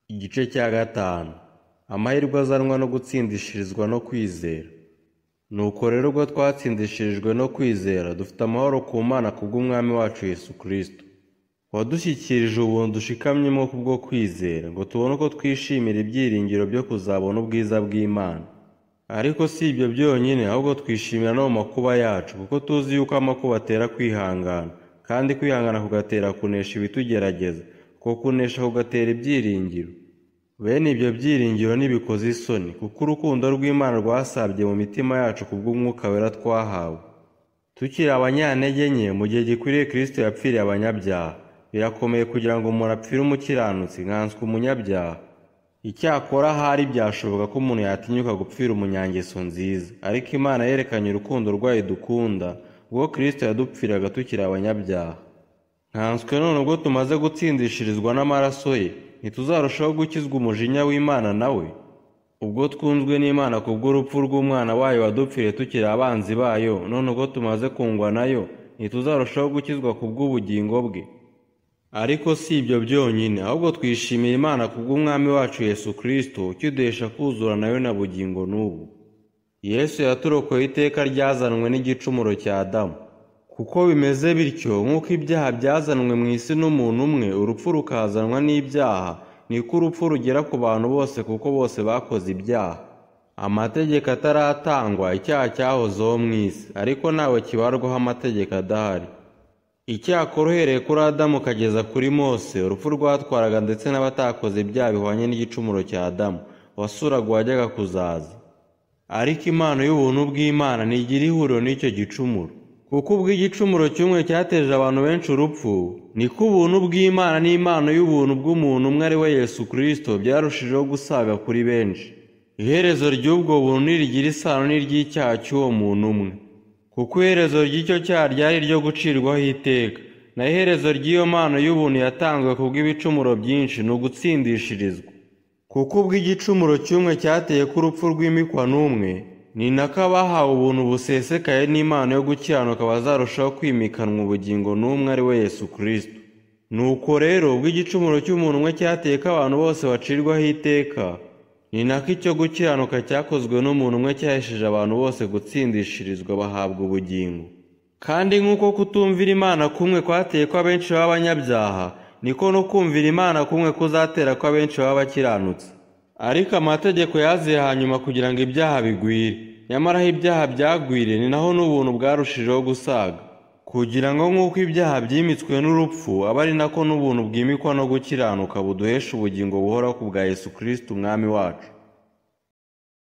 Igice cya gatanu. Amahirwe azanwa no gutsindishirizwa no kwizera. Nuko rero ubwo twatsindishirijwe no kwizera, dufite amahoro ku Mana kubw'Umwami wacu Yesu Kristo, wadushyikirije ubuntu dushikamyemo kubwo kwizera, ngo tubone uko twishimira ibyiringiro byo kuzabona ubwiza bw'Imana. Ariko si ibyo byonyine, ahubwo twishimira no mu makuba yacu, kuko tuzi yuko amakuba atera kwihangana, kandi kwihangana kugatera kunesha ibitugerageza, kuko kunesha kugatera ibyiringiro. Bene ibyo byiringiro ntibikoze isoni, kuko urukundo rw'Imana rwasabye mu mitima yacu kubw'Umwuka Wera twahawe. Tukiri abanyantege nke, mu gihe gikwiriye Kristo yapfiriye abanyabyaha. Birakomeye kugira ngo umuntu apfire umukiranutsi, nkanswe umunyabyaha. Icyakora ahari byashoboka ko umuntu yatinyuka gupfira umunyangeso nziza, ariko Imana yerekanye urukundo rwayo idukunda, ubwo Kristo yadupfiraga tukiri abanyabyaha. Nkanswe none ubwo tumaze gutsindishirizwa n'amaraso ye, ntituzarushaho gukizwa umujinya w'Imana nawe? Ubwo twunzwe n'Imana kubw'urupfu rw'Umwana wayo wadupfiriye tukiri abanzi bayo, none ubwo tumaze kungwa nayo, ntituzarushaho gukizwa kubw'ubugingo bwe? Ariko si ibyo byonyine, ahubwo twishimira Imana kubw'Umwami wacu Yesu Kristo, ukiduhesha kuzura nayo na bugingo n'ubu. Yesu yaturokoye iteka ryazanwe n'igicumuro cya Adamu. Kuko bimeze bityo, nk'uko ibyaha byazanwe mu isi n'umuntu umwe, urupfu rukazanwa n'ibyaha, niko urupfu rugera ku bantu bose kuko bose bakoze ibyaha. Amategeko ataratangwa, icyaha cyahozeho mu isi, ariko ntawe kibarwaho amategeko adahari. Icyakora uhereye kuri Adamu ukageza kuri Mose, urupfu rwatwaraga ndetse n'abatakoze ibyaha bihwanye n'igicumuro cya Adamu, wasuraga uwajyaga kuzaza. Ariko impano y'ubuntu bw'Imana ntigira ihuriro n'icyo gicumuro. Kuko ubwo igicumuro cy'umwe cyateje abantu benshi urupfu, niko ubuntu bw'Imana n'impano y'ubuntu bw'umuntu umwe ari we Yesu Kristo byarushijeho gusaga kuri benshi. Iherezo ry'ubwo buntu ntirigira isano n'iry'icyaha cy'uwo muntu umwe. Kuko iherezo ry'icyo cyaha ryari iryo gucirwaho iteka, naho iherezo ry'iyo mpano y'ubuntu yatanzwe kubw'ibicumuro byinshi ni ugutsindishirizwa. Kuko ubwo igicumuro cy'umwe cyateye ko urupfu rwimikwa n'umwe, ni nako abahawe ubuntu busesekaye n'impano yo gukiranuka bazarushaho kwimikanwa ubugingo n'umwe ari we Yesu Kristo. Nuko rero ubwo igicumuro cy'umuntu umwe cyateye ko abantu bose bacirwaho iteka, ni nako icyo gukiranuka cyakozwe n'umuntu umwe cyahesheje abantu bose gutsindishirizwa bahabwa ubugingo. Kandi nk'uko kutumvira Imana kumwe kwateye ko abenshi baba abanyabyaha, niko no kumvira Imana kumwe kuzatera ko abenshi baba abakiranutsi. Ariko amategeko yaziye hanyuma kugira ngo ibyaha bigwire. Nyamara aho ibyaha byagwiriye ni naho n'ubuntu bwarushijeho gusaga, kugira ngo nk'uko ibyaha byimitswe n'urupfu, abe ari nako n'ubuntu bwimikwa no gukiranuka buduhesha ubugingo buhoraho ku bwa Yesu Kristo Umwami wacu.